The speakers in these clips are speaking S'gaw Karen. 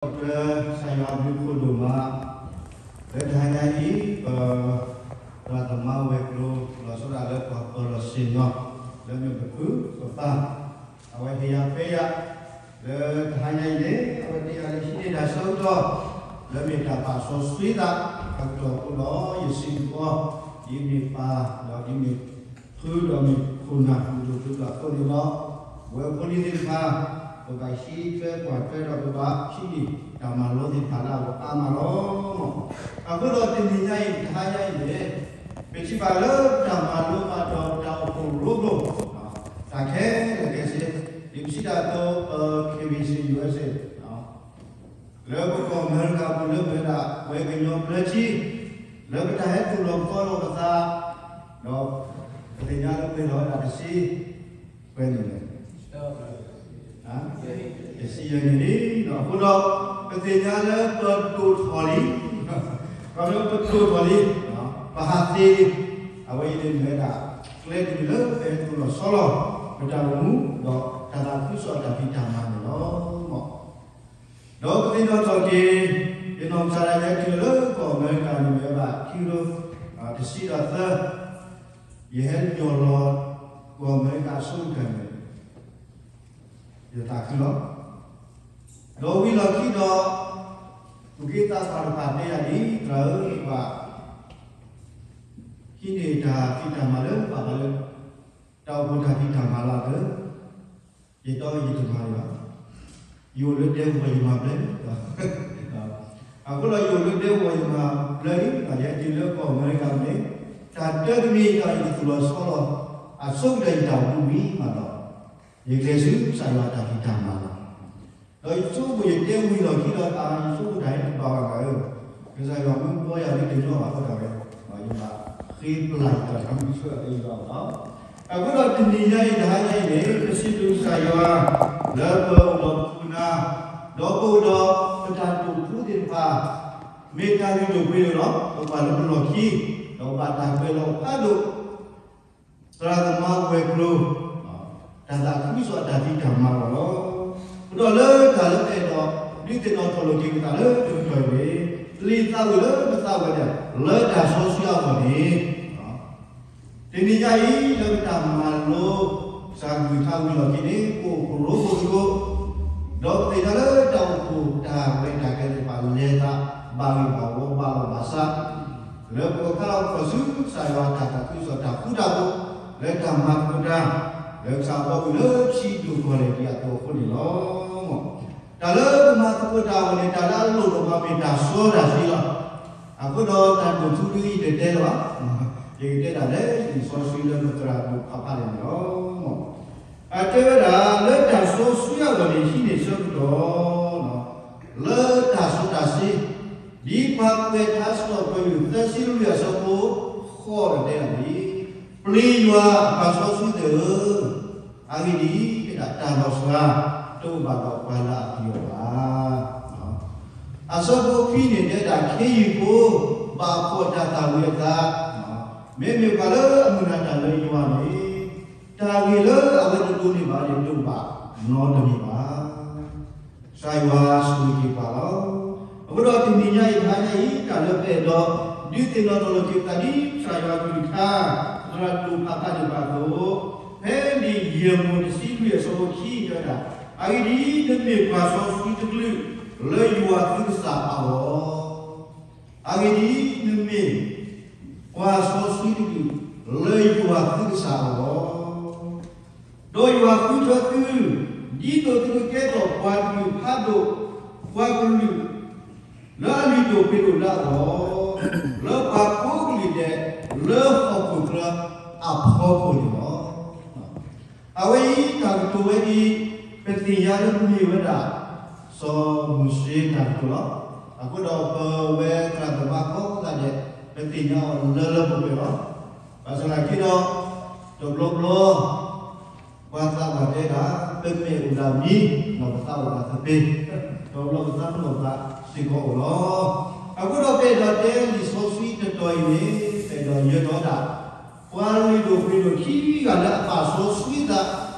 ပကစၢ်ယွၤအဘျုးအဖှိၣ်ဒိၣ်မး, လၢတဟါညါအံၤ ပသရၣ်သမါဝဲၤကျိၤ လီၤဆီဒၣ်တၢ်လၢပှၤပၢၤလီၢ်ဆ့ၣ်နီၤ လၢမ့ၢ်ပဖုပပၢ်, အဝဲဟ့ၣ်ယၤဖဲယၤ လၢတဟါညါအံၤန့ၣ် အဝဲတဲယၤလၢဟံးန့ၢ်တၢ်ဆၢကတီၢ် လၢမ့ၢ်တၢ်ပာ်စီဆှံသး အကတီၢ်အဃိဒီး ယစံးဘျုးအီၤ, ဒ်မ့ၢ်ပၢ် ဒီးဒ်မ့ၢ်ဖု ဒီးမ့ၢ်ခိၣ်နၢ် ဒိၣ်ဒိၣ်ပှၢ်ပှၢ်အဃိန့ၣ်ဒီး ပဝဲဖိလံၤသ့ၣ်တဖၣ် ပဘၣ်ဟံးထွဲကွၢ်ထွဲဒီး ပဘၣ်ဟံးန့ၢ်တၢ်မၤလိသ့ၣ်တဖၣ်လၢအဂီၢ်အါမးလီၤ. အဃိဒီးတနံၤညါအံၤ တဟါညါအံၤန့ၣ် ပထံၣ်ဘၣ်လၢတၢ်မၤလိဘၣ်ဒီးတၢ်အိၣ်ဖှိၣ်ရိဖှိၣ် တၢ်ခဲလၢာ်ခဲဆ့ ဒ်ပစံးတၢ်အသိး ပ KBC USA လၢပကီၢ်အမဲရကၤပူၤလၢပဝဲဒၣ် ပှၤကညီဘျၢထံ လၢပတၢ်ဟဲသူၣ်လီၤသီလီၤပသး ဒီးပသ့ၣ်ညါလၢပှဲၤထီၣ်ဝဲဒၣ်တဆံ ပှဲၤန့ၣ်လဲၣ် တဆံယဲၢ်နံၣ်လံ. အဃိဒီး ပသ့ၣ်ညါလၢပဒိၣ်ထီၣ်လံ, ပဒိၣ်ထီၣ်လံ, ပဟးသ့လံ. အဝဲအံၤန့ၣ်မ့ၢ်ဝဲဒၣ် ကျဲတမံၤလၢပဟဲသူၣ်လီၤဆီလီၤ ပတၢ်အိၣ်မူ ဒီးတၢ်သးခုကစီၣ်တၢ်ဖံးတၢ်မၤန့ၣ်လီၤ. ဒီးပသ့ၣ်နီၣ်ထီၣ်က့ၤ ယနီၢ်ကစၢ်ဒၣ်ယဲတုၤလၢကီၢ်အမဲရကၤန့ၣ် မ့ၢ်ဝဲဒၣ်ခံကထိ တဆံဒီးသၢ, ယဟဲယီၢ်လီၤကီၢ်အမဲရကၤအဆိကတၢၢ်န့ၣ် ယသးခုလီၤ. ဒီးဝံၤလီၢ်ခံဒီး သူၣ်က့သးပှၢ်တဖၣ်တဲယၤဒ်အံၤ, သရၣ်ဧၢ, ပဘၣ်ဟံးန့ၢ်တၢ်ဖံးတၢ်မၤလၢပဘၣ်ဃးလၢ တၢ်အိၣ်ဖှိၣ်တၢ်ဖံးတၢ်မၤလီၤသၢ, ယတီယတမၤလၢၤဘၣ်. ယအိၣ်လၢဒဲကဝီၤယမၤဘျၢလံ. အဃိဒီးယအိၣ်လၢဒဲကဝီၤယမၤဘျၢလံ, ဒီးယဟဲတုၤလၢကီၢ်အမဲရကၤန့ၣ် တၢ်တၢတမံၤဒီးယကသူၣ်လီၤဆီလီၤ အဆိကတၢၢ်ယတၢ်အိၣ်မူဝံၤမးဒီး ယကျဲးစၢးကစၢ်ယွၤတၢ်ဖံးတၢ်မၤလီၤ. ဒီးယဆိကမိၣ်ယတဲဝံၤလီၢ်ခံဒီး အါ ယဆိကမိၣ်တၢ်ဟဲတဘၣ်ဘၣ်ဂၤဧၢ, ကစၢ်ယွၤမ့ၢ်ဘှီယၤလၢတညီဘၣ်အဃိတၢ်ဝဲ, ယဘၣ်ဃ့ပျၢ်ယတၢ်သးခုကစီၣ်တၢ်သ့လီၤလီၤ. အဃိဒီးတနံၤညါအံၤတဟါညါအံၤန့ၣ် ပစံးဘျုးကစၢ်ယွၤ လၢပအိၣ်ဒီးပခိၣ်နၢ်, ဒီးပအိၣ်ဒီးပတၢ်ဒိၣ်ထူသ့ၣ်တဖၣ်, မ့ၢ်တၢ်လုၢ်ဒိၣ်ပှ့ၤဒိၣ်လီၤ. ပကွၢ်လၢပလီၢ်ခံ ဒီးဘၣ်တၢ်ကွဲးလီၤဖးဒိၣ် သရၣ်သမါဝဲၤကျိၤ တၢ်သးခုကစီၣ်တၢ်ဖံးတၢ်မၤလီၤလီၤ. အဃိဒီးလၢတၢ်လၢပအဲၣ်ဒိး ဒုးသ့ၣ်နီၣ်ထီၣ်လိာ်က့ၤပသးလၢတကတီၢ်အံၤန့ၣ် လံာ်သးဝံၣ်လၢပသးဝဲဒၣ် လၢတၢ်စီဆှံအဂီၢ်န့ၣ် တနံၤညါအံၤ လၢပတၢ်မၤလိ ကစၢ်ကလုၢ်ကထါဝံၤလီၢ်ခံန့ၣ် ပအိၣ်ဖှိၣ်ရိဖှိၣ်သကိး, ဒီးပသ့ၣ်ညါလၢတၢ်အိၣ်ဖှိၣ်တၢ်ရဲၣ်တၢ်ကျဲၤသ့ၣ်တဖၣ် လဲၤသးဘၣ်ဂ့ၢ်ဘၣ်ဝီဘၣ်လီၢ်ဘၣ်စး, လၢပကခါလီၤပသးဆူကစၢ်ယွၤအတၢ်သးခုကစီၣ်တၢ်ဃူတၢ်ဖိး, လၢတၢ်မၤသကိးတၢ် လၢကစၢ်အဘီအမုၢ်လၢထံဒိၣ်ကီၢ်လဲၢ်ဒ်အသိးအဃိန့ၣ်လီၤ. တၢ်လၢပမၤသကိးတၢ်အဂီၢ်န့ၣ် တၢ်လၢအလိၣ်ဒိၣ်မးမ့ၢ်တၢ်စီတၢ်ဆှံလီၤ. အဃိဒီးတၢ်ဒိၣ်ထူဒ်အံၤတတဲလၢၤဘၣ်, ယကတဲဒၣ်လၢလံာ်စီဆှံလၢပသရၣ်ဒိၣ်ဖးဖးန့ၣ်န့ၣ်လီၤ. အတဲဝဲဒၣ် လၢတၢ်စီဆှံအဂီၢ်န့ၣ် ဟံးန့ၢ်ဆၢကတီၢ် လၢတၢ်စီတၢ်ဆှံ, ဒ်ပှၤကွဲးထါစံးထီၣ်ပတြၢၤ သၢဆံလွံၢ်အဆၢဖိ ဃိးဒီးတဲဒၣ်ဒ်အံၤ, ပျံၤယွၤအပှၤစီဆှံသ့ၣ်ဧၢ, အဂ့ၢ်ဒ်အံၤ, တၢ်လီၤစှၤတအိၣ်ဘၣ်ဒီးပှၤလၢအပျံၤအီၤဘၣ်. အဆၢဖိခွံန့ၣ်တဲဒၣ် ခ့ယုၢ်ဖိ ဘၣ်ဖှီၣ်တၢ်သၣ်ဝံၤအသး, မ့မ့ၢ်ပှၤလၢအမုၢ်လၢ်တၢ်လၢယွၤန့ၣ် တၢ်ဂ့ၢ်လၢအဝဲတဒိးန့ၢ်ဘၣ်န့ၣ် တအိၣ်ဘၣ်နီတမံၤဘၣ်. ကစၢ်ယွၤဆိၣ်ဂ့ၤက့ၤပှၤလီၤ. အဃိဒီးတနံၤညါအံၤ တဟါညါအံၤ တၢ်လၢပအဲၣ်ဒိး ဒုးသ့ၣ်နီၣ်ထီၣ်လိာ်က့ၤပသးဒ် ကစၢ်ယွၤအကလုၢ်ကထါ သရၣ်ဒိၣ်ဖးဖးဒံးဘၣ်အသိး, ဖဲန့ၣ်ယဲၢ်မိၤၡ့ တဆံလွံၢ်အဆၢဖိခံ တဲဝဲဒၣ်, အဂ့ၢ်ဒ်အံၤ, နမ့ၢ်ပှၤစီဆှံတကလုာ် လၢယွၤသုကစၢ်အဂီၢ် အဂ့ၢ်ဒ်အံၤ, နမ့ၢ်ပှၤစီဆှံတကလုာ် လၢယွၤသုကစၢ်အဂီၢ်, ဒီးယွၤဃုထၢသု ဒ်သိးသုကကဲထီၣ်ပှၤကလုာ်ဖးဒိၣ်, ပှၤကလုာ်လၢအလုၢ်ဒိၣ်ပှ့ၤဒိၣ်လၢအဂီၢ်, လၢပှၤကိးကလုာ်ဒဲး လၢဟီၣ်ခိၣ်ချၢအဖီခိၣ်န့ၣ်လီၤ. အဝဲအံၤတၢ်ကတိၤဝဲအံၤ ပသ့ၣ်ညါလၢမ့ၢ်ဝဲဒၣ် စီၤမိၤၡ့တၢ်ကတိၤလီၤ. အဃိဒီးပဝဲသရၣ်သမါကိးဂၤဒဲး ပသ့ၣ်ညါအီၤလၢလၢပှဲၤပှဲၤလီၤ. ဘၣ်ဆၣ်သနာ်က့ဒီး တဘျီဘျီ ပှၤသးပှၢ်တဲဒၣ် ပမဲာ်အိၣ်ဒၣ်မံၤ ဒီးပသးအိၣ်ဒၣ်သပ့ၤ, တဘျီဘျီပသးပ့ၤအိၣ်ဒၣ်စ့ၢ်ကီးအိၣ်လီၤ. အဃိဒီးပအဲၣ်ဒိးတဲလံာ်စီဆှံတတီၤအံၤန့ၣ် ပအဲၣ်ဒိးယၢၤထီၣ်ဝဲဒၣ် ပှၤလုၢ်ဒိၣ်ပှ့ၤဒိၣ်ခံဂၤလၢအသးစီဆှံသး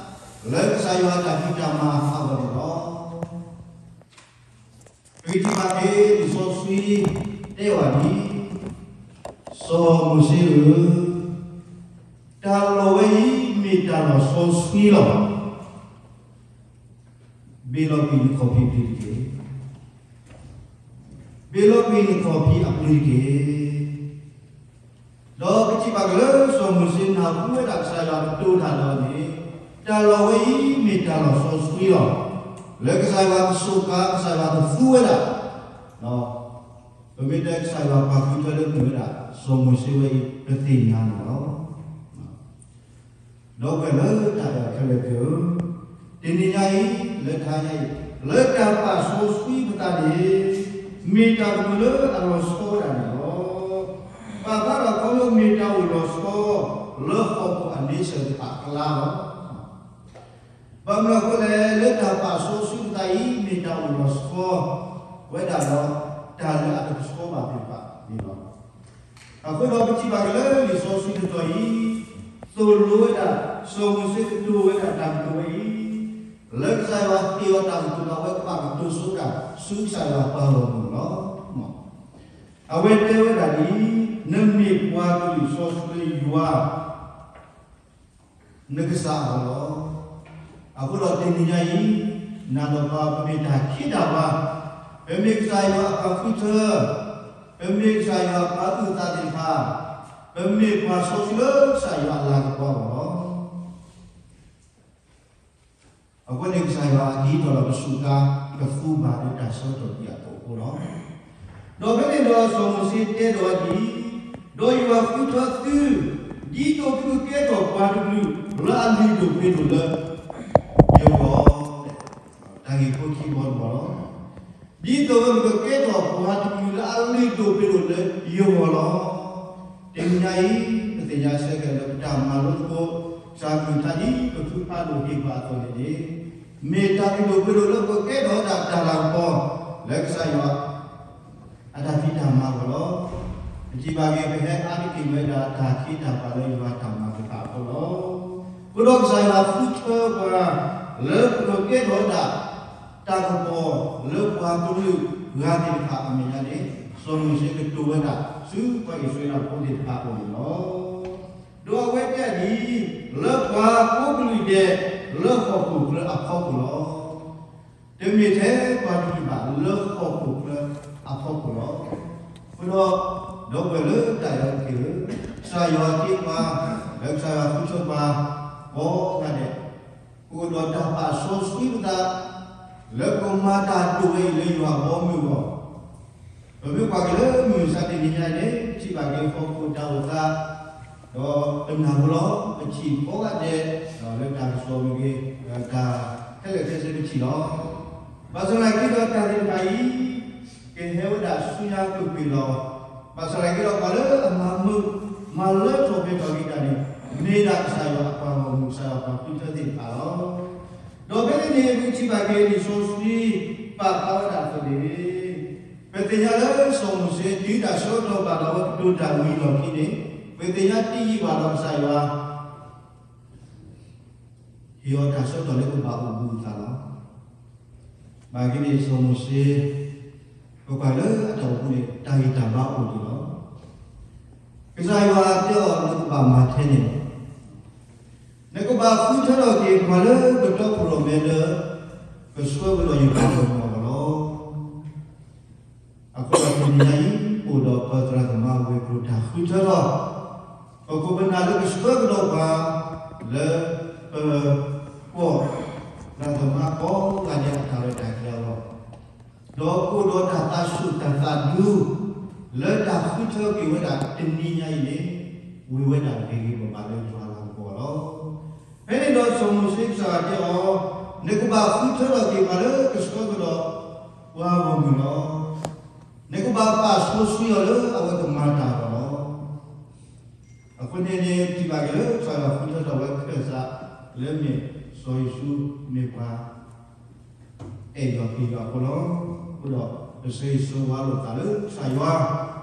လၢကစၢ်ယွၤအတၢ်ဖံးတၢ်မၤအဂီၢ်န့ၣ်လီၤ. ပထံၣ်ဘၣ်က့ၤလံာ်စီဆှံတဲဝဲဒ်အံၤ, စီၤမိၤၡ့ဧၢ, တၢ်လီၢ်ဝဲအံၤမ့ၢ်တၢ်လီၢ်စီဆှံလီၤ. ဘ့ၣ်လီၤကွံာ်နခီၣ်ဖံးအပျ့ၤတက့ၢ်. ဘ့ၣ်လီၤကွံာ်နခီၣ်ဖံးအပျ့ၤတက့ၢ်. ဒီးပထံၣ်ဘၣ်က့ၤလၢစီၤမိၤၡ့နၢ်ဟူဝဲဒၣ်ကစၢ်ယွၤကတိၤတၢ်ဒီးန့ၣ်, တၢ်လီၢ်ဝဲအံၤမ့ၢ်တၢ်လီၢ်စီဆှံလီၤ. လၢကစၢ်ယွၤကစူးကါ ကစၢ်ယွၤကသူဝဲဒၣ်, ပမ့ၢ်တဲကစၢ်ယွၤပာ်ဃုထၢလၢမ့ၢ်ဝဲဒၣ် စီၤမိၤၡ့ဝဲအံၤ ပသ့ၣ်ညါန့ၣ်လီၤ. ဒီပုၢ်ဝဲၢ်လၢတၢ်အဲၣ်ခဲလၢာ်သ့ၣ်ဧၢ, တနံၤညါအံၤ လၢတဟါညါအံၤ လၢတၢ်ပာ်စီဆှံပသးန့ၣ် မ့ၢ်တၢ်တမံၤလၢအလီၤဆီဝဲဒၣ်န့ၣ်လီၤ. ပာ်ဖျါထီၣ်ခီဖျိမ့ၢ်တၢ်အိၣ်လီၤဆီ လၢဟီၣ်ခိၣ်အန့ဆၢၣ်တဖၣ်အကျါလီၤ. ဘၣ်မနုၤအဃိလဲၣ်, လၢတၢ်ပာ်စီဆှံပသးအံၤ မ့ၢ်တၢ်အိၣ်လီၤဆီ ဝဲဒၣ်ဒီး တၢ်လၢအတကဆှီဘၣ်သ့ၣ်တဖၣ်န့ၣ်လီၤ. အဃိဒီးပထံၣ်ဘၣ်က့ၤလၢလံာ်စီဆှံတတီၤအံၤ သိၣ်လိဝဲဒၣ် စီၤမိၤၡ့ကတိၤဝဲဒၣ်တၢ်ကတိၤဝဲအံၤ, လၢကစၢ်ယွၤဟ့ၣ်အီၤတၢ်ကတိၤဒီး အဝဲကဘၣ်ကတိၤဆိတၢ်ဆူကစၢ်ယွၤပှၤဂီၢ်မုၢ်လီၤ. အဝဲတဲဝဲဒၣ်ဒ်အံၤ, နမ့ၢ်ပှၤကလုာ်စီဆှံလၢယွၤ နကစၢ်အဂီၢ်လီၤ. အဃိဒီးတနံၤညါအံၤ နၤဒီးပှၤ ပမ့ၢ်တၢ်ခ့တၢ်ပှၤ, ပမ့ၢ်ကစၢ်ယွၤအပှၤဃုထၢ, ပမ့ၢ်ကစၢ်ယွၤအပှၤအုၣ်သးသ့ၣ်တဖၣ်, ပမ့ၢ်ပှၤစီဆှံလၢကစၢ်ယွၤအလၤကပီၤအဂီၢ်လီၤ. အဃိန့ၣ်ကစၢ်ယွၤအတံၤထီၣ်ဒီးကစူးကါ ကသူဘၣ်လၢတၢ်ဆၢကတီၢ်ဒ်အသိးအဃိလီၤ. ဒီးဖဲန့ၣ်ဒီးစီၤမိၤၡ့တဲဒီးဝဲဒ်အံၤ, ဒီးယွၤဃုထၢသု, ဒ်သိးသုကကဲထီၣ်ပှၤတကလုာ်လၢအလုၢ်ဒိၣ်ပှ့ၤဒိၣ်လၢယဂီၢ်, တၢ်ဂ့ၢ်ဖိခံဘီတဘီလီၤ. ဒ်သိးပကကဲထီၣ်ပှၤတကလုာ်လၢအလုၢ်ဒိၣ်ပှ့ၤဒိၣ်လၢယဂီၢ်လီၤ. တနံၤညါအံၤ ပသ့ၣ်ညါဆၢက့ၤလၢပတၢ်မၤလိသကိး ကစၢ်ကလုၢ်ကထါဒ်ပဖုဖးဒိၣ်ဟ့ၣ်ပှၤအသိးန့ၣ်န့ၣ်, မ့ၢ်တၢ်လုၢ်ဒိၣ်ပှ့ၤဒိၣ်လၢပကကဲထီၣ်ဝဲဒၣ်တၢ်လၤကပီၤ လၢကစၢ်ယွၤ အတၢ်ဖံးတၢ်မၤအဂီၢ်လီၤ. ပထံၣ်ဘၣ်က့ၤ ပဟဲအါတက့ၢ်ဝဲဒၣ်တၢ်ခ့တၢ်ပှၤလၢယွၤတၢ်မၤတဖၣ်အဃိလီၤ. အဃိဒီးကစၢ်ယွၤဃုထၢပှၤ လၢပကကဲထီၣ်ဝဲဒၣ် တၢ်ကပီၤလၢပှၤကလုာ်ဂၤသ့ၣ်တဖၣ်အမဲာ်ညါန့ၣ် စီၤမိၤၡ့ကတိၤဝဲဒၣ်ဆူပှၤအံၣ်စရ့လးဖိသ့ၣ်တဖၣ်အအိၣ်န့ၣ်လီၤ. ဒီးအဝဲတဲဒ်အံၤ, လၢပှၤကိးကလုာ်ဒဲး လၢဟီၣ်ခိၣ်ချၢအဖီခိၣ်လီၤ. တမ့ၢ်ထဲပှၤတကလုာ်ဘၣ် လၢဟီၣ်ခိၣ်ချၢအဖီခိၣ်လီၤ. အဃိဒီး ဒီပုၢ်ဝဲၢ်လၢတၢ်အဲၣ်အီၤတက့ၢ်ဧၢ, ကစၢ်ယွၤတ့ပှၤ လၢကစၢ်ယွၤဃုထၢပှၤ ကိးဂၤဒဲး ပအိၣ်ဒီးတၢ်ပာ်စီဆှံပသး လၢပကမၤတၢ်ဒိၣ်ဝဲအံၤလၢယွၤအဘီအမုၢ်အဂီၢ်, ပမ့ၢ်ကွၢ်က့ၤလၢမုၢ်မဆါတနံၤညါအံၤန့ၣ် ပထံၣ်ဘၣ်က့ၤဟီၣ်ခိၣ်တၢ်အိၣ်သး ဒီးပနၢ်ဟူလီၤ ပထံၣ်ကိးဂၤဒဲး လၢတၢ်ကစီၣ်မ့ၢ်ဂ့ၤ တၢ်ခဲလၢာ်ခဲဆ့ပထံၣ်လီၤ. ဘၣ်ဆၣ်သနာ်က့ဒီးတၢ်သ့ၣ်တဖၣ်အံၤ ကဟဲဝဲဒၣ်ဆူညါကွ့ၢ်ကွ့ၢ်လီၤ. ဘၣ်ဆၣ်သနာ်က့ဒီးပှၤလၢအမၤမုာ် မၤလၢထီၣ်ပှဲၤထီၣ်က့ၤတၢ်န့ၣ် မ့ၢ်ဒၣ်ကစၢ်ယွၤအပှၤဂီၢ်မုၢ် ကစၢ်ယွၤပှၤဃုထၢသ့ၣ်တဖၣ်လီၤ. ဒီးဖဲန့ၣ်န့ၣ် ပကထံၣ်ဘၣ်က့ၤလံာ်စီဆှံ ပာ်ဖျါဝဲဒၣ်အသိးန့ၣ် ပသ့ၣ်ညါလၢစီၤမိၤၡ့တုၤတၢ်ဆၢကတီၢ်ဘၣ်ဒီးအဝဲကတိၤတၢ်ဝံၤအလီၢ်ခံန့ၣ် ပသ့ၣ်ညါတယံာ်ဘၣ်ဒီးကစၢ်ယွၤ ဟ့ၣ်အီၤတၢ်ဆၢကတီၢ်လၢကဘၣ်အိၣ်ဘှံးအသးလီၤ. ဘၣ်က့ၤန့ၣ်စီၤမိၤၡ့ ပကွၢ်လၢအတၢ်အိၣ်မူန့ၣ် တၢ်ဂံၢ်တၢ်ဘါအိၣ်ဒံးလီၤ. ကစၢ်ယွၤတဲအီၤ နကဘၣ်မၤထဲန့ၣ်လီၤ. နကဘၣ်ဃုထၢထီၣ်က့ၤပှၤလၢကတီခိၣ်ရိၣ်မဲလၢ ကဆှၢကဒီးယပှၤဂီၢ်မုၢ်အဂီၢ်လီၤ. အဃိဒီးတနံၤညါအံၤ ပအိၣ်ဒီးပသရၣ်သမါဝဲၤကျိၤတၢ်ဃုထၢထီၣ် ပခိၣ်ပနၢ်လၢကဆှၢကဒီးပှၤ လၢပကီၢ်သရၣ်သမါကိးဂၤဒဲးအတၢ်ရဲၣ်တၢ်ကျဲၤအဂီၢ် ဒီးကအိၣ်ဒီးတၢ်သးဆူၣ်တၢ်သးဒူ လၢတၢ်ဃုထၢက့ၤဝဲဒၣ်တနံၤညါအံၤန့ၣ် ဝံၤဝဲဒၣ်ဂ့ၤဂ့ၤဘၣ်ဘၣ်လၢယွၤအလၤကပီၤလီၤ. ဖဲန့ၣ်ဒီးစီၤမိၤၡ့ကစၢ်ယွၤတဲအီၤ, နကဘၣ်ဃုထၢထီၣ်က့ၤပှၤလၢကဆှၢကဒီးပှၤဂီၢ်မုၢ်လီၤ. နကဘၣ်ပာ်စီဆှံအီၤလၢအဝဲကမၤတၢ်အဂီၢ်လီၤ. အဃိန့ၣ်န့ၣ် ပထံၣ်ဘၣ်က့ၤလၢကစၢ်ယွၤဃုထၢထီၣ်ဝဲခၢၣ်စး လၢမ့ၢ်စီၤယိၤၡူမ့ၢ်ပှၤ အဲၣ်ယွၤပျံၤယွၤအဃိလီၤ. အဃိဒီး ပဆၢဂ့ၤဆၢဝါလိာ်သးလၢကစၢ်ယွၤ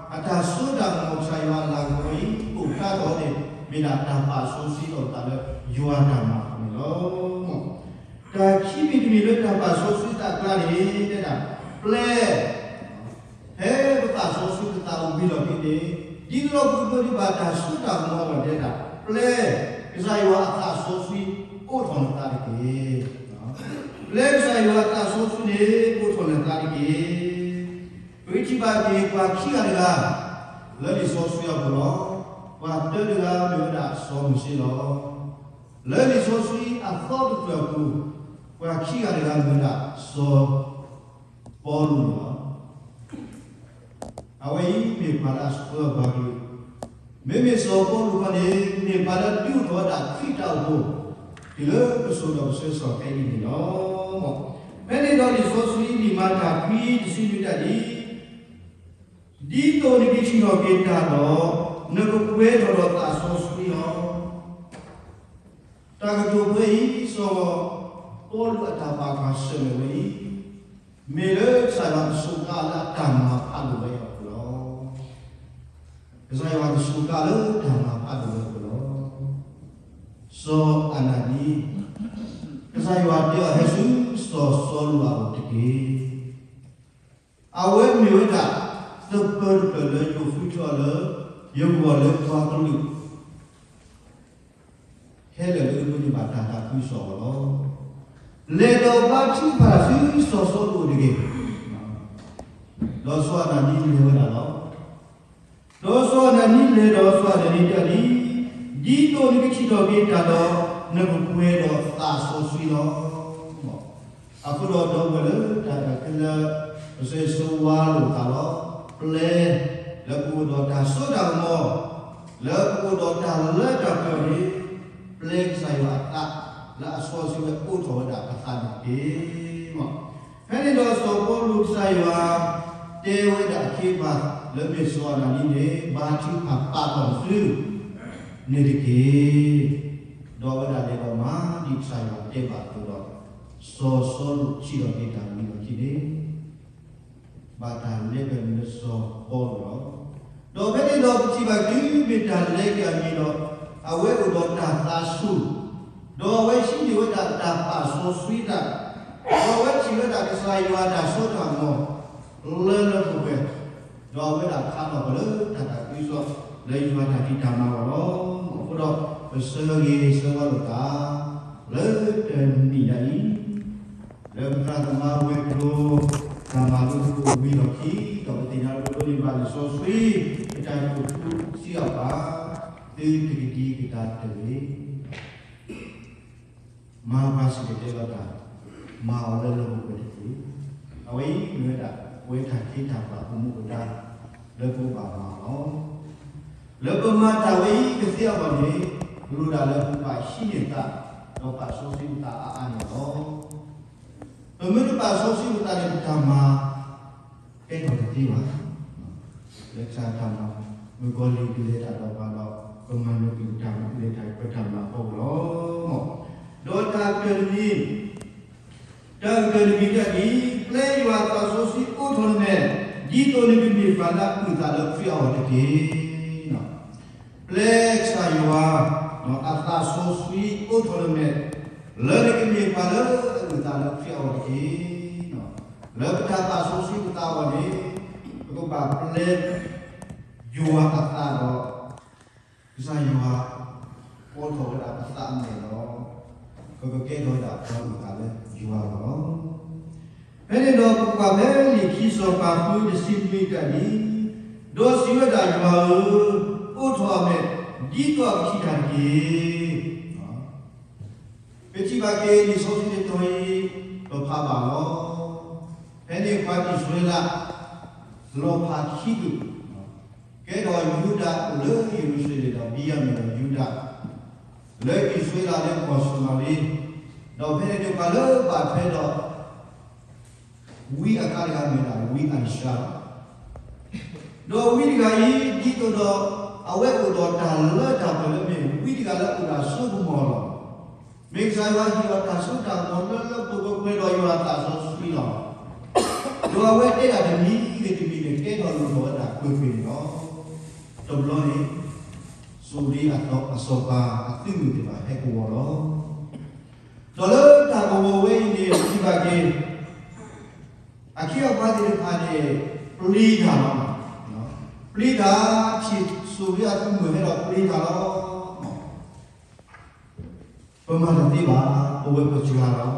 အတၢ်စိတၢ်ကမီၤကစၢ်ယွၤအလၤကပီၤအံၤ အိၣ်ဖျါထီၣ်န့ၣ် မ့ၢ်ဒၣ်တၢ်ပာ်စီဆှံအီၤသးလၢယွၤတၢ်မၤအဃိန့ၣ်လီၤ. တၢ်ခံမံၤတမံၤလၢတၢ်ပာ်စီဆှံသးအကျါန့ၣ် တဲဒၣ် ပျဲ ဝံၤလီၢ်ခံန့ၣ်, ဒ်သိးပကဒိးန့ၢ်ဘၣ်တၢ်စိတၢ်ကမီၤအဂီၢ် တဲဒၣ်, ပျဲကစၢ်ယွၤအသးစီဆှံအိၣ်ထီၣ်နသးတက့ၢ်. ပျဲကစၢ်ယွၤအသးစီဆှံန့ၣ် အိၣ်ထီၣ်နသးတက့ၢ်. ပကထံၣ်ဘၣ်က့ၤပှၤခံဂၤတဂၤ လၢလံာ်စီဆှံအပူၤလီၤ. ပှၤတဂၤမ့ၢ်ဝဲဒၣ်စီၤမိၤၡ့လီၤ. လၢလံာ်စီဆှံအသီတဖျၢၣ်အပူၤ, ပှၤခံဂၤတဂၤမ့ၢ်ဝဲဒၣ်စီၤပီလူးန့ၣ်လီၤ. အဝဲအံၤမ့ၢ်ပှၤလၢအဆှၢပှၤကလုာ်, မ့မ့ၢ်စီၤပီလူးခီန့ၣ် မ့ၢ်ပှၤလၢဒုးအိၣ်ထီၣ်ဝဲဒၣ်ခရံာ်တၢ်အိၣ်ဖှိၣ် တုၤလၢပစိၤဒီးပဆၢကတီၢ်ခဲအံၤန့ၣ်လီၤ. ဖဲန့ၣ်ဒီးလံာ်စီဆှံလံာ်မၤတၢ်ခွံ တဆံနွံ တဲဒ်အံၤ, ဒ်သိးနကထံၣ်ထီၣ်က့ၤတၢ်ဒီး နကပှဲၤထီၣ်ဒီးသးစီဆှံလီၤ. တၢ်ကတိၤဖဲအံၤ စီၤပီလူးအတၢ်ပာ်ကွၢ်ဆၢၣ်မဲာ်ဝဲအံၤ, မ့ၢ်လၢကစၢ်ယွၤကစူးကါလၢအတၢ်မၤဖးဒိၣ်ဝဲအံၤအပူၤလီၤ. ကစၢ်ယွၤကစူးကါလၢတၢ်မၤဖးဒိၣ်ဝဲအပူၤလီၤ. စီၤအနနံ, ကစၢ်ယွၤတဲအီၤဟဲဆူစီၤစီလူးအအိၣ်တက့ၢ်. အဝဲမ့ၢ်ဝဲဒၣ် သပၢၤတဖျၢၣ်လၢယအိၣ်ဃုထၢအီၤလၢ ယဂီၢ်လၢပှၤကလုာ် ခဲလၢာ်လၢဒိးန့ၢ်ဘၣ်တၢ်သးခုကစီၣ်အဂီၢ်လီၤ. လဲၤဒီးဘါထုကဖၣ်ဆူစီၤစီလူးအအိၣ်တက့ၢ်. ဒီးစီၤအနနံလဲၤဝဲဒၣ်လီၤ. ဒီးစီၤအနနံလဲၤဒီးစီၤအနနံတဲဒ်အံၤ, ဒ်သိးနကထံၣ်ထီၣ်က့ၤတၢ်ဒီး နကပှဲၤဒီးသးစီဆှံလီၤ. အဃိဒီးဒီပုၢ်ဝဲၢ်လၢတၢ်အဲၣ်ခဲလၢာ်, ပဆၢဂ့ၤဆၢဝါလိာ်သးလီၤ. ပျဲလၢပအိၣ်ဒီးတၢ်စိတၢ်ကမီၤ, လၢပအိၣ်ဒီးတၢ်လၢတၢ်ပှဲၤန့ၣ်, ပျဲကစၢ်ယွၤအသးလၢအစီဆှံဝဲအိၣ်ထီၣ်ဝဲဒၣ်ပသးန့ၣ်တက့ၢ်. ဖဲန့ၣ်ဒီးစီၤပီလူး ကစၢ်ယွၤ တဲဝဲဒၣ်အခ့အပှၤလၢမ့ၢ်စီၤအနနံန့ၣ် ဘါထုကဖၣ်ပာ်ထီၣ်ဆူ န့ၣ်တက့ၢ်. ဒီးအဝဲဒၣ်လဲၤဒီးမၤဒ်ကစၢ်ယွၤတဲဘၣ်အသိးဒီး စီၤစီလူးထံၣ်ထီၣ်က့ၤတၢ်ဝံၤလီၢ်ခံန့ၣ် ဘၣ်တၢ်လဲၤက့ၤအမံၤလၢစီၤပီလူးလီၤ. ဒီးဖဲန့ၣ်ဒီးပထံၣ်ဘၣ်တုၤမ့ၢ်တၢ်လဲၤက့ၤအမံၤဒီး အဝဲအိၣ်ဒီးတၢ်သးဆူၣ်, ဒီးအဝဲဟံးန့ၢ်ဝဲဒၣ်တၢ်ပာ်စီဆှံတၢ်, ဒီးအဝဲထံၣ်ဝဲဒၣ်ကစၢ်ယွၤတၢ်စိတၢ်ကမီၤ လၢလၢပှဲၤပှဲၤ, ဒီးအဝဲဒၣ်ခါထီၣ်ပှဲၤလၢတၢ်သးခုကစီၣ် လၢယွၤတၢ်ဖံးတၢ်မၤအဂီၢ်လီၤ. အဃိဒီး ပဆၢဂ့ၤဆၢဝါလိာ်သး လၢတနံၤညါအံၤ လၢပသရၣ်သမါဝဲၤကျိၤ တၢ်မၤလိသကိးဝံၤလီၢ်ခံ ဒီးပသ့ၣ်ညါလၢပဒိးန့ၢ်ဘၣ်လံာ်စီဆှံ ပတၢ်ကတိၤထူစံးအီၤဘၣ်, သုတကဒံကဒါတဂ့ၤ, မၤပှၤစံၣ်တဲၤတဲလီၤတၢ်, မၤအီၤလၢလၢပှဲၤပှဲၤတက့ၢ်. အဝဲအံၤမ့ၢ်ဝဲဒၣ် ပဝဲတၢ်ခ့တၢ်ပှၤပမူပဒါ လၢပကဘၣ်မၤအီၤလီၤ. လၢပမၤတၢ်ဝဲအံၤကသ့အဂီၢ်န့ၣ် လိၣ်ဒၣ်လၢပဘၣ်ဟံးန့ၢ်သး ဒီးပာ်စီဆှံပသးအါအါန့ၣ်လီၤ. ပမ့ၢ်တပာ်စီဆှံပသးန့ၣ် ပတၢ်မၤ ကဲထီၣ်တသ့ဘၣ်. လၢကစၢ်တၢ်မၤ မုၣ်ကီၤလံၢ်ကလဲၤတၢ်ဒီးပှၤဒီး ပမၤနၢၤက့ၤပတၢ်မၤ ကလဲၤတၢ်ပတၢ်မၤအဖီခိၣ်လီၤ. ဒီးတၢ်ကတၢၢ်တမံၤ တၢ်ကတၢၢ်တမံၤတၢ်ဒ်အံၤ, ပျဲယွၤသးစီဆှံအိးထီၣ်နမဲာ်, ဒ်သိးနကမ့ၢ်ပှၤလၢအအုၣ်သးလၢခရံာ်အဂီၢ်တက့ၢ်. ပျဲကစၢ်ယွၤ အသးစီဆှံအိးထီၣ်နမဲာ်, လၢနကမ့ၢ်ပှၤလၢအအုၣ်သးလၢခရံာ်အဂီၢ်တက့ၢ်. လၢပတၢ်သးစီဆှံပသးအဂီၢ်န့ၣ် ပကဘၣ်ပျဲ ယွၤအသးဒီး ကစၢ်ယွၤ အိးထီၣ်ဝဲဒၣ်ပသးအမဲာ်ဒီး ပကကဲထီၣ်ဝဲဒၣ်ပှၤအုၣ်သးလၢယွၤအဂီၢ်လီၤ. ဖဲန့ၣ်ဒီးပကွၢ်ဖဲလံာ်ခံစီၤပၤဃု တဆံနွံတၢ်ဒ်အံၤ, ဒီးစံးဝဲဒၣ်ယွၤဧၢ, အိးထီၣ်အမဲာ် ဒ်သိးအကထံၣ်တၢ်တက့ၢ်. ပထံၣ်ဘၣ်က့ၤလံာ်စီဆှံတတီၤအံၤ ပဖးဘၣ်လီၤ. ဖဲန့ၣ်ပှၤအံၣ်စရ့လး လီၤဖးခံဒူၣ်, ကဲထီၣ်ယူဒၤလၢယရူၤၡလ့ၣ်ဒီး ဘံယၤမံၣ်ဒီးယူဒၤ လၢအံၣ်စရ့လးလၢကီၢ်စမၤရံ, ဒီးဖဲန့ၣ်န့ၣ်ပှၤလၢဘၣ်ထွဲဒီး ဝံအကါတဂၤမ့ၢ်ဒၣ်ဝံအၤယၡါလီၤ. ဒီးဝံတဂၤအံၤ ဒ်သိးဒီး အဝဲအိၣ်ဒီးတၢ်လၢတၢ်ပှဲၤလၢမ့ၢ်ဝံတဂၤလၢအအိၣ်ဒီးစိကမီၤလီၤ. မ့ၢ်ကစၢ်ယွၤဟ့ၣ်အီၤတၢ်စိတၢ်ကမီၤလၢလၢပှဲၤပှဲၤဒီးယွၤအသးစီဆှံလီၤ. ဒီးအဝဲတဲဒၣ်တမံၤဂ့ၤတမံၤန့ၣ် ကဲထီၣ်လိၣ်ထီၣ်ဝဲဒၣ်ကွ့ၢ်ကွ့ၢ်န့ၣ်လီၤ. တဘျီန့ၣ် စိၤဒ့အစီၤပၤအသုးမုၢ်သ့ၣ်တဖၣ်ဟဲကဝီၤလီၤ. ဒီးလၢတၢ်ကဝီၤဝဲအံၤန့ၣ် ပထံၣ်ဘၣ်က့ၤ အခ့အပှၤသ့ၣ်တဖၣ်န့ၣ် ပျံၤတၢ်လီၤ. ပျံၤတၢ်, ထံၣ်စီၤရံအသုးမုၢ်ဟဲဒီးပျံၤတၢ်လီၤ. ပမၤတသ့ဘၣ်, ပဝဲပစှၤလီၤ.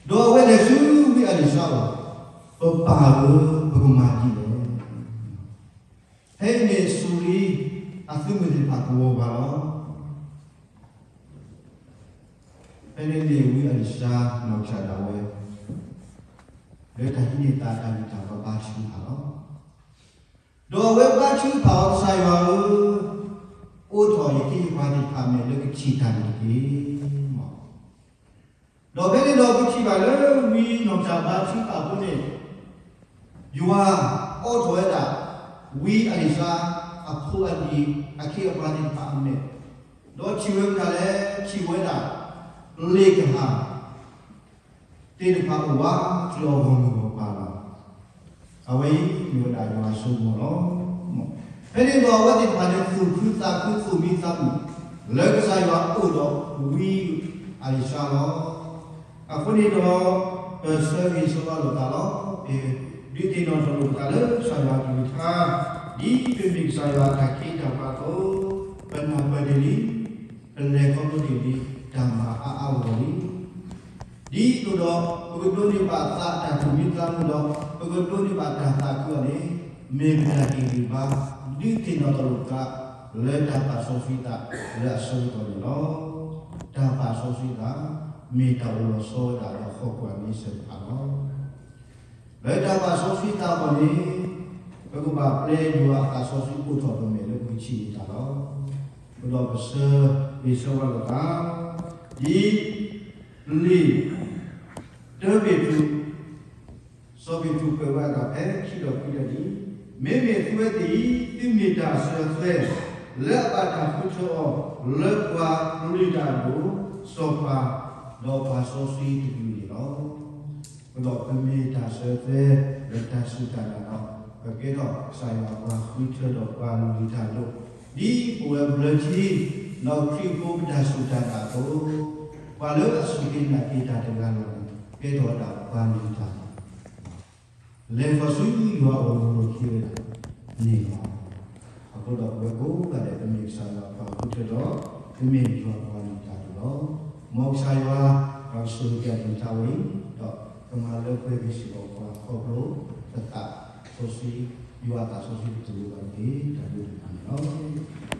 ဒီးအဝဲလဲၤဆူဝံအလံၤၡါအအိၣ်, ပပၢ်ဧၢ, ပကမၤဒ်လဲၣ်. ဖဲအံၤန့ၣ်စီၤရံအသုးမုၢ်သ့ၣ်တဖၣ်ကဝီၤပှၤလီၤ. ဖဲန့ၣ်န့ၣ်ဝံအလံၤၡါနီၢ်ကစၢ်ဒၣ်ဝဲ လၢတၢ်ဟံးန့ၢ်သးတၢ်ဂံၢ်တၢ်ဘါဘါထုကဖၣ်လီၤ. ဒီးအဝဲဘါထုကဖၣ်အီၤ ကစၢ်ယွၤဧၢ, အိးထီၣ်ယခ့ယပှၤသ့ၣ်တဖၣ်အမဲာ်လၢကထံၣ်တၢ်န့ၣ်တက့ၢ်. ဒီးဖဲန့ၣ်ဒီးပထံၣ်ဘၣ်လၢဝံနီၢ်ကစၢ်ဘါထုကဖၣ်အဃိန့ၣ်, ယွၤအိးထီၣ်ဝဲဒၣ် ဝံအလံၤၡါအဖိအလံၤ အခ့အပှၤသ့ၣ်တဖၣ်အမဲာ်, ဒီးထံၣ်ဝဲမတၤလဲၣ်, ထံၣ်ဝဲဒၣ် လ့ၣ်ကဟၣ် သ့ၣ်တဖၣ်အိၣ်ဝးကျၢၤအဂီၢ်မုၢ်ဂီၢ်ပၤလီၤ. အဝဲအံၤမ့ၢ်ဝဲဒၣ်ယွၤအစိကမီၤလီၤ. ဖဲန့ၣ်ဒီးအဝဲသ့ၣ်တဖၣ်န့ၣ် သူၣ်ခုသးခု သူၣ်မံသးမုာ် လၢကစၢ်ယွၤအိၣ်ဒီးဝံအလံၤၡါလီၤ. အဃိန့ၣ်ဒီး ပဆၢဂ့ၤဆၢဝါလိာ်သးလီၤ. ပဒုးသ့ၣ်နီၣ်ထီၣ်လိာ်ပသးလၢကစၢ်ယွၤအကလုၢ်ကထါ, ဒ်ပမ့ၢ်ကစၢ်ယွၤအတၢ်ခ့တၢ်ပှၤအသိး, ပနၢ်ပၢၢ်တ့ၢ်လံ, ပလဲၤခီဖျိတ့ၢ်လံ, တၢ်မၤအါအါဂီၢ်ဂီၢ်လံ. ဒ်သိးဒီး ပကဒိးန့ၢ်ဘၣ်သးတၢ်သူၣ်မံသးမုာ်ဒီး ပကဒိးန့ၢ်ဘၣ်တၢ်သးခုအီၤန့ၣ်, မ့ၢ်ပတၢ်ဟ့ၣ်ဂံၢ်ဘါ ဒုးသ့ၣ်နီၣ်ထီၣ်လိာ်ပသး လၢတၢ်ပာ်စီဆှံသးလၢအဆၢကတီၢ်န့ၣ်လီၤ. တၢ်ပာ်စီဆှံသး မ့ၢ်တၢ်အိၣ်လီၤဆီဝဲဒၣ်ဒီးဟီၣ်ခိၣ်အမံၤစၢၤတဖၣ်လီၤ. လၢတၢ်ပာ်စီဆှံသးအဂီၢ်န့ၣ်, ပကဘၣ်ပျဲယွၤအသးစီဆှံအိၣ်ထီၣ်ပမဲာ်လၢပကထံၣ်န့ၢ်တၢ်လီၤ. အဃိဒီးပဆၢဂ့ၤဆၢဝါလိာ်သး, ဒ်လံာ်တၢပ့းတရူး, စီၤပ့းတရူးကွဲးဝဲအဂၤဖဲခံဒီးခွံတနံၣ်, မ့မ့ၢ်သုဝဲသ့ၣ်အံၤ သုမ့ၢ်တၢ်အစၢၤအသွဲၣ် လၢအဘၣ်တၢ်ဃုထၢအီၤ လၢပှၤလုၢ်တၢ်အဒိၣ်, စီၤပၤ, ဒီးပှၤစီဆှံတကလုာ်န့ၣ်လီၤ. အဃိဒီးပမ့ၢ်တၢ်အစၢၤအသွဲၣ် လၢတၢ်စူၢ်တၢ်နာ်ဒီး ပကဲထီၣ်ကစၢ်ယွၤပှၤဃုထၢဒီးပှၤလုၢ်တၢ်အဒိၣ်, ဒ်ပဝဲဘျၢထံ ဒီးခရံာ်ဖိပတၢ်စူၢ်တၢ်နာ်အသိး, ပှၤလၢအစူၢ်က့ၤနာ်က့ၤတၢ်တဂၤလၢ်လၢ်န့ၣ် ကဲထီၣ်ဝဲဒၣ်ပှၤလုၢ်တၢ်အဒိၣ် လဲၤဃီၤဆူယွၤအအိၣ်လၢခံဝဲဒၣ်န့ၣ်လီၤ. အဃိဒီးပဝဲကိးဂၤဒဲး ပမ့ၢ်ကစၢ်ယွၤပှၤဃုထၢဒီး ပမ့ၢ်ယွၤပှၤလုၢ်တၢ်အဒိၣ်လီၤ. မ်ကစၢ်ယွၤ ပကဆိၣ်ဂ့ၤက့ၤအကလုၢ်ကထါဝဲအံၤ, ဒီးကမၤလၢပှဲၤက့ၤစ့ၢ်ကီးပှၤခီဖျိ ပသးစီဆှံ, ယွၤအသးစီဆှံတကလုာ်ဘၣ်တက့ၢ်. တၢ်ဘျုးတဖၣ်န့ၣ်လီၤ.